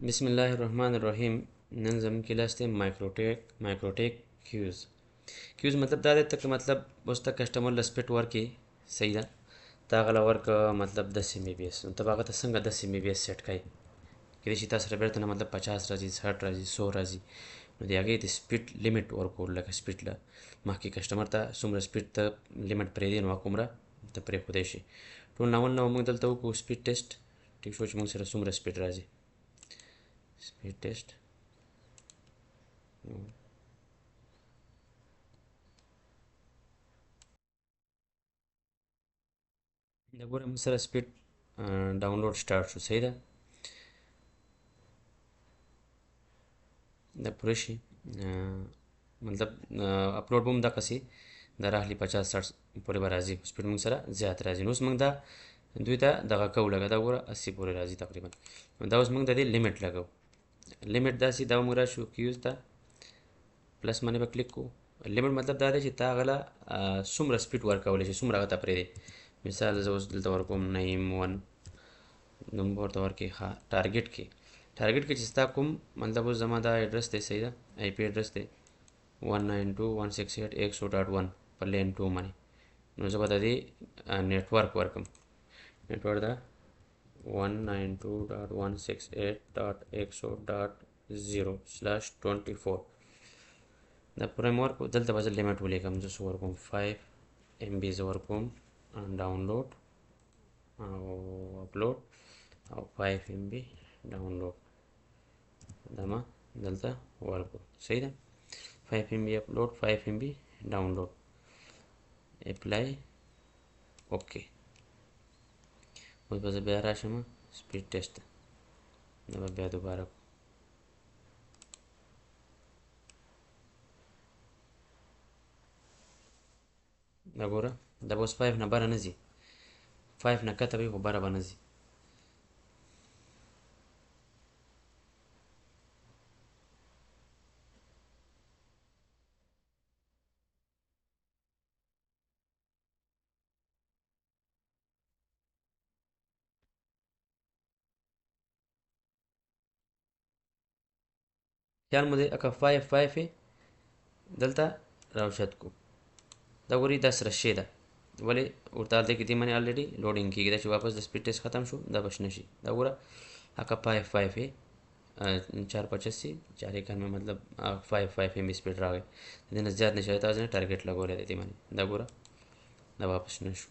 بسم الله الرحمن الرحیم. نن زموږ کلاس دی مایکروټیک queues. Queues مطلب دا دی ته که مطلب اوس ته customer له speed ورکې، صحیح ده، ته هغه له ورکه مطلب 10 MBPS، نو ته به هغه ته څنګه 10 MBPS set کوې؟ کېدای شي تا سره بېرته نه مطلب 50 راځي، 60 راځي، 100 راځي. نو د هغې د speed limit ورکول، لکه speed له مخکې customer ته څومره speed ته limit پرېږدي، نو هغه هومره ته پرېښودی شي. ټول نه اول نه موږ دلته وکړو speed test، ټیک شو، چې موږ سره څومره speed راځي. Speed test دا ګوره، موږ سره speed download start شو، صحیح ده. دا پوره شي، مطلب اپلوډ به هم دقسې دا راخلي، 50 60 پورې به راځي، speed موږ سره زیات راځي. نو اوس موږ دا دوی ته دغه کوو، لکه دا ګوره، 80 پورې راځي تقریبا. نو دا اوس موږ د دې limit لګوو. Limit داسې دا موږ راشو queues ته، plus باندې به کلیک کوو. Limit مطلب دا دی چې تا هغه له څومره speed ورکولی شي، څومره هغه ته پرېږدې. مثال زه اوس دلته ورکوم نعیم 1 نوم به ورته ورکړې. ښه، ټارګټ کې چې ستا کوم مطلب اوس زما دا ایډرس دی، صحیح ده، IP address دی 192.168.1.1 په LAN 2 باندې. نو زه به د دې network ورکم، network دا 192.168.1.0/24. دا پوره مې ورکړو. دلته به زه limit ولیکم. زه څه ورکوم؟ 5 MB زه ورکوم download او اپلوډ او 5 MB download. دا ما دلته ورکړو، صحیح ده، 5 MB upload، 5 MB download. Apply، okay. اوس به زه بیا راشم speed test ته، دا به بیا دوباره. دا ګوره، دا به اوس 5 نه بره نه ځي، 5 نه کته وي خو بره به نه ځي. خیال مو دی اکه 5 5 دلته راوچت کو. دا ګوري، دا سره شی ده، ولې ورته هلته کې دې باندې already loading کېږي. دا چې واپس د speed test ختم شو، دا به شنه شي. دا ګوره، هکه 5 5 4 85 4 91، مطلب 5 5 MB speed راغی، د دې نه زیات نشي. تاسو نه target لګولی دی دې باندې. دا ګوره، دا واپس نه شو.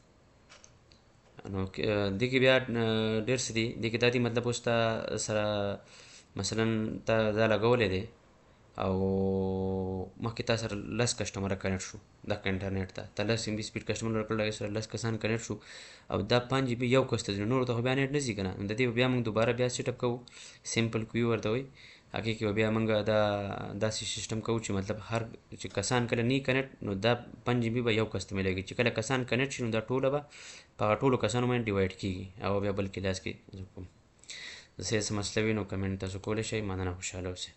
نو دې کې بیا ډېر څه دي. دې کې دا دي، مطلب اوس تا سره مثلا تا دا لګولی دی او مخکې تا سره 10 customer connect شو دغه انټرنیټ ته، ته 10 MB speed customer ورکړل، هغې سره 10 کسان connect شو او دا 5 GB یو کس ته ځي، نورو ته خو بیا net نه ځي که نه؟ نو د دې بیا موږ دوباره بیا set up کوو. Simple queue ورته وایي. هغې کې به بیا موږ دا داسې سیستم کوو چې مطلب هر چې کسان کله نه connect، نو دا 5 GB به یو کس ته میلاویږي. چې کله کسان connect شي، نو دا ټوله به په هغه ټولو کسانو باندې divide کېږي او بیا بل کلاس کې زه کوم. زه څه مسله وي نو کمنټ تاسو کولی شئ. مننه، خوشحاله اوسئ.